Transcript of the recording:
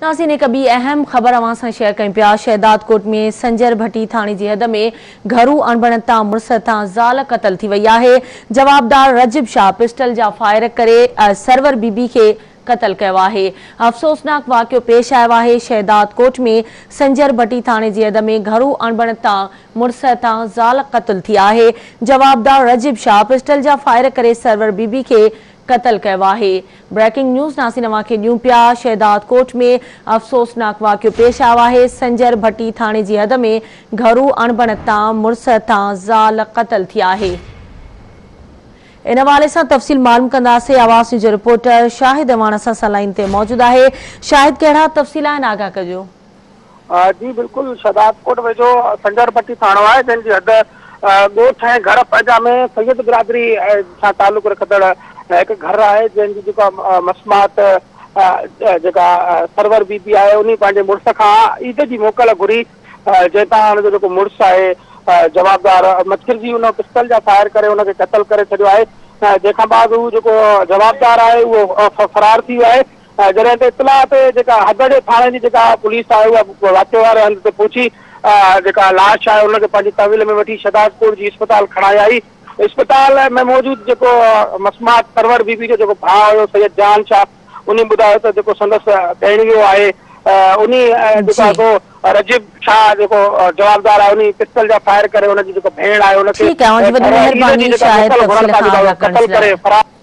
ناظرين هڪ ٻي اهم خبر اوهان سان شيئر ڪيون پيا شهدادڪوٽ ۾ سنجر ڀٽي ٿاڻي جي حد ۾ گهرو اڻبڻت تان مڙس هٿان زال قتل ٿي وئي آهي جوابدار رجب شاهه پسٽل جا فائر ڪري سرور بي بي کي قتل ڪيو آهي افسوسناڪ واقعو پيش آيو آهي شهدادڪوٽ ۾ سنجر ڀٽي ٿاڻي جي حد ۾ گهرو اڻبڻت تان مڙس هٿان زال قتل ٿي آهي جوابدار رجب شاهه پسٽل جا فائر ڪري سرور بي بي کي قتل ڪيو آهي. بريڪنگ نيوز ناظرين اوهان کي ڏيون پيا شهدادڪوٽ ۾ افسوسناڪ واقعو پيش آيو آهي سنجر ڀٽي ٿاڻي جي حد ۾ گهرو اڻبڻت تان مڙس هٿان زال قتل ٿي آهي. ان حوالي سان تفصيل معلوم ڪنداسين آواز نيوز جو رپورٽر شاهد اعواڻ اسان سان لائين تي موجود آهي شاهد ڪهڙا تفصيل آهن آگاهه ڪجو. جي بلڪل شهدادڪوٽ ويجهو سنجر پٽي ٿاڻو آهي جنهن جي حد ڳوٺ ۽ گهر پنهنجا ۾ سيد برادري سان تعلق رکندڙ هڪ گهر آهي جنهن جي جيڪا مسمات جيڪا سرور بي بي آهي انهي پنهنجي مڙس کان عيد جي موڪل گهري جنهن تان ان جو جيڪو مڙس آهي جوابدار مڇرجي ان پستل جا فائر ڪري ان کي قتل ڪري ڇڏيو آهي جنهن کان بعد هو جيڪو جوابدار آهي اهو فرار ٿي ويو آهي جڏهن ته اطلاع تي جيڪا حد جي ٿاڻي جي جيڪا پوليس آهي اها واقعي واري هنڌ تي پهچي جيڪا لاش آهي ان کي پنهنجي تحويل ۾ وٺي شهدادڪوٽ جي اسپتال کڻائي آئي. اسپتال ۾ موجود جيڪو مسمات سرور بي بي جو جيڪو ڀاء هيو سيد جهان شاهه انهي ٻڌايو ته جيڪو سندس ڀيڻويو آهي انهي جيڪو آهي سو رجب شاهه جيڪو جوابدار آهي انهي پستل جا فائر ڪري ان جي جيڪو ڀيڻ آهي ان کي ٺيڪ آهي اوهان جي وڏي عيد مهرباني جي جيڪا شاهد موڪل گهرڻ تفصيل تان کان جيڪا آگاهه ڪرڻ قتل جي لاء. ڪري فرار.